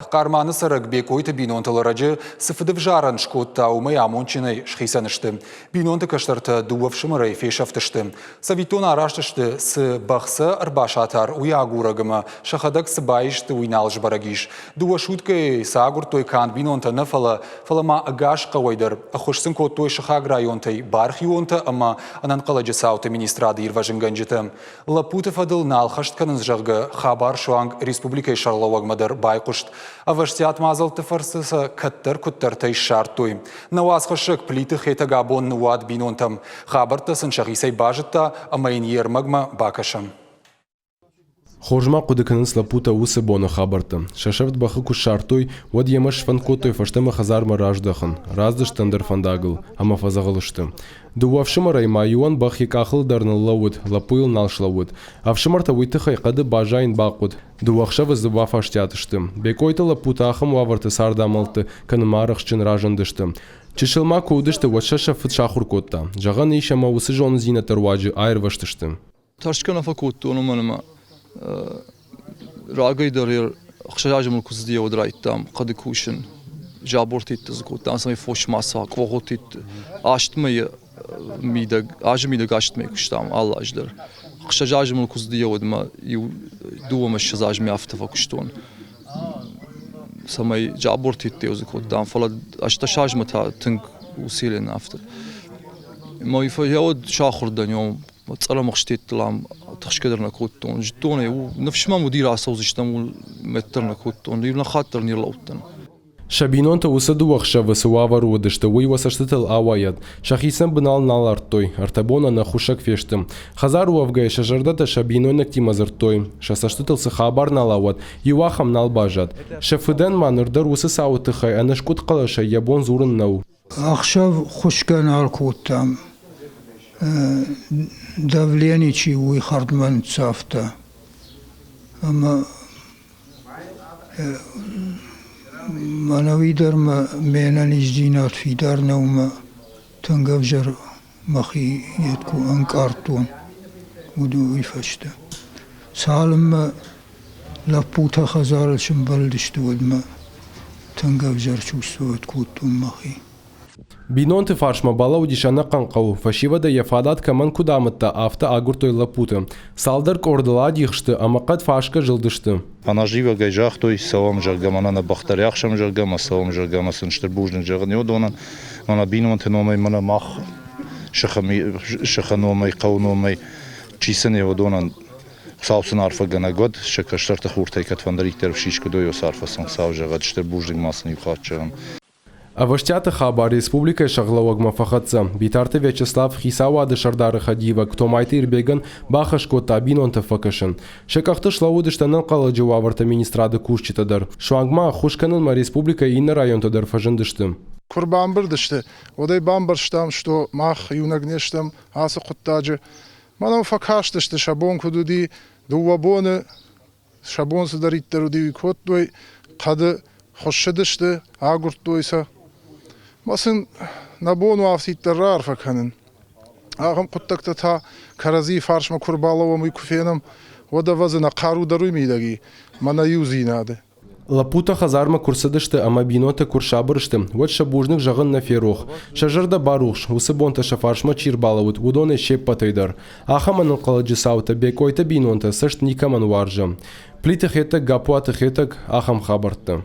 Хъарманы цӕрӕг Бекъойты бинонтыл ӕрӕджы цы фыдывзарӕн скодта, уымӕй амондджынӕй схицӕн сты. Бинонты кӕстӕртӕ дыууӕ фсымӕрӕй фесӕфтысты. Цӕвиттон араст сты, цы бӕх сӕ ӕрбасатар, уый агурӕг ӕмӕ сӕхӕдӕг цы баисты, уый нал сбӕрӕг ис. Дыууӕ суткӕйы сӕ агуырдтой канд бинонтӕ нӕ, фӕлӕ, фӕлӕ ма ӕгас хъӕуӕй дӕр. Ӕххуыс сын кодтой сыхаг районтӕй бархионтӕ ӕмӕ ӕнӕнхъӕлӕджы цауты министрады ирвӕзынгӕнджытӕ. Лӕппуты фӕдыл нал хӕст кӕнынц, зӕгъгӕ, хабар суанг республикӕйы сӕргълӕууӕгмӕ дӕр байхъуыст. Ӕвӕстиат мадзӕлтты фӕрцы сӕ кӕддӕр-куыддӕртӕй ссардтой. Нӕ уацхӕссӕг Плиты Хетӕг абон ныууад бинонтӕм. Хабӕрттӕ сын сӕхицӕй базыдта ӕмӕ йын йе рмӕгмӕ бакӕсӕм. Хорз ма хъуыды кӕнынц лӕппутӕ уыцы боны хабӕрттӕ. Сӕ сӕфт бӕхы куы ссардтой, уӕд йемӕ сфӕнд кодтой фӕстӕмӕ хӕдзармӕ раздӕхын. Раздысты ӕндӕр фӕндагыл ӕмӕ фӕдзӕгъӕл сты. Дыууӕ ӕфсымӕрӕй ма иуӕн бӕх йӕ къахыл дӕр ныллӕууыд, лӕппуйыл нал слӕууыд. Ӕфсымӕртӕ уый тыххӕй хъӕды баззайын бахъуыд. Дыууӕ ӕхсӕвы дзы бафӕстиат сты. Бекъойты лӕппутӕ ахӕм уавӕрты цардамӕлтты кӕнынмӕ арӕхстджын разындысты. Чысыл ма куы уыдысты, уӕд сӕ сӕ фыд сахуыр кодта. Зӕгъӕн ис, ӕмӕ уыцы зонындзинӕдты руаджы аирвӕзтысты. Тӕрсгӕ нӕ фӕкодтон, уымӕн ӕмӕ рагӕй дӕр ӕхсӕз азы мыл куы цыди, уӕд райдыдтам хъӕды кусын. Забортӕтты дзы кодтам, цӕмӕй фос ма цӕуа, къогъотӕтты. Аст мӕйы мидӕг, азы мидӕг аст мӕйы куыстам алы аз дӕр. Ӕхсӕз азы мыл куы цыди, уӕд ма иу дыууӕ мӕ ссӕдз азмӕ афтӕ фӕкуыстон. Цӕмӕй забортӕтты дзы кодтам, фӕлӕ ӕстдӕс азмӕ та тынг усилен афтӕ. Мӕ уӕд сахуыр дӕн, Цъӕрӕмыхстеттыл ам тыхсгӕ дӕр нӕ кодтон. Зыдтон ӕй, ныфс мӕм уыди рацӕудзыстӕм, мӕт дӕр нӕ кодтон, иу хатт дӕр не рлӕудтӕн. Сӕ бинонтӕ уыцы дыууӕ хсӕвы цы уавӕры уыдысты, уый уӕ цӕстытыл ауайӕд. Сӕхицӕн бынал нал ардтой, ӕртӕ боны ӕнӕхуыссӕг фесты. Хӕдзар уӕвгӕйӕ сӕ зӕрдӕтӕ сӕ бинойнӕгтимӕ дзырдтой. Сӕ цӕстытыл цы хабар нал ауад, иу ахӕм нал баззад. Сӕ фыдӕн ма ныр дӕр уыцы цауы тыххӕй ӕнӕскъуыд хъӕлӕсӕй йӕ бон дзурын нӕу. Ӕхсӕв хуысгӕ нал кодтам. Давлени чи у, уый хӕрдмӕ ныццавта. Ӕмӕ мӕнӕуи дӕр мӕ ме нӕниздзинад фидар нӕу мӕ тынг ӕвзӕр мӕхи йед куы ӕнкъардтон, уыд уый фӕстӕ. Цалынмӕ лӕппутӕ хӕдзары сымбӕлдысты, уӕдмӕ тынг ӕвзӕр чувствовать кодтон мӕхи. Бинонты фарсмӕ балӕууыдис ӕнӕхъӕн хъӕу, фӕсивӕдӕй йӕ фадат кӕмӕн куыд амыдта, афтӕ агуырдтой лӕппуты. Цалдӕр къордыл адих сты ӕмӕ хъӕд фасгӕ зылдысты. Ӕнӕзивӕгӕй загътой, цӕуӕм, зӕгъгӕ, мӕнӕ нӕ бӕхтӕ рӕхсӕм, зӕгъгӕ, ӕмӕ цӕуӕм, зӕгъгӕ, ӕмӕ сын стыр бузныг зӕгъын уыдонӕн. Мӕнӕ бинонты номӕй, мӕнӕ мах сыхы номӕй, хъӕуы номӕй, чи сын и, уыдонӕн Хуыцау сын арфӕгӕнӕг уӕд, сӕ кӕстӕрты хуртӕй кӕдфӕндыриддӕр ӕфсис куыд уой, уыцы арфӕ сын Хуыцау зӕгъӕд, стыр бузныг ма сын иу хатт зӕгъын. Ӕвӕстиаты хабар республикӕйы сӕргълӕууӕгмӕ фӕхӕццӕ. Битарты Вячеслав хицауады сӕрдары хӕдивӕг Томайты Ирбегӕн бахӕс кодта бинонты фӕкӕсын. Сӕ къӕхты слӕууыдысты ӕнӕнхъӕлӕджы уавӕрты министрады кусджытӕ дӕр. Суанг ма ӕххуыс кӕнынмӕ республикӕйы иннӕ районтӕ дӕр фӕзындысты. Куы рбамбырд сты, уӕд ӕй бамбӕрстам, что мах иунӕг не стӕм ацы хъуыддаджы. Мӕнӕн фӕкастысты, сӕ бон куыд уыди, дыууӕ боны сӕ бон цыдӕриддӕр уыди, уый кодтой, хъӕды хуыссыдысты, агуырдтой сӕ. Мӕ сын нӕ бон у афтиддӕр раарфӕ кӕнын. Ахӕм хъуыддӕгтӕ та кӕрӕдзийы фарсмӕ куы ӕрбалӕууӕм, уый куы фенӕм, уӕд ӕвӕдза нӕ хъару дӕр уый мидӕг и, мӕнӕ иудзинады. Лӕппутӕ хӕдзармӕ куы рцыдысты ӕмӕ бинонтӕ куы рсабыр сты, уӕд сӕ бузныг зӕгъын нӕ ферох. Сӕ зӕрдӕ барухс, уыцы бонтӕ сӕ фарсмӕ чи рбалӕууыд, уыдонӕй се ппӕтӕй дӕр. Ахӕм ӕнӕнхъӕлӕджы цаутӕ Бекъойты бинонтӕ цӕст никӕмӕн уарзы. Плиты Хетӕг, Гаппуаты Хетӕг, ахӕм хабӕрттӕ.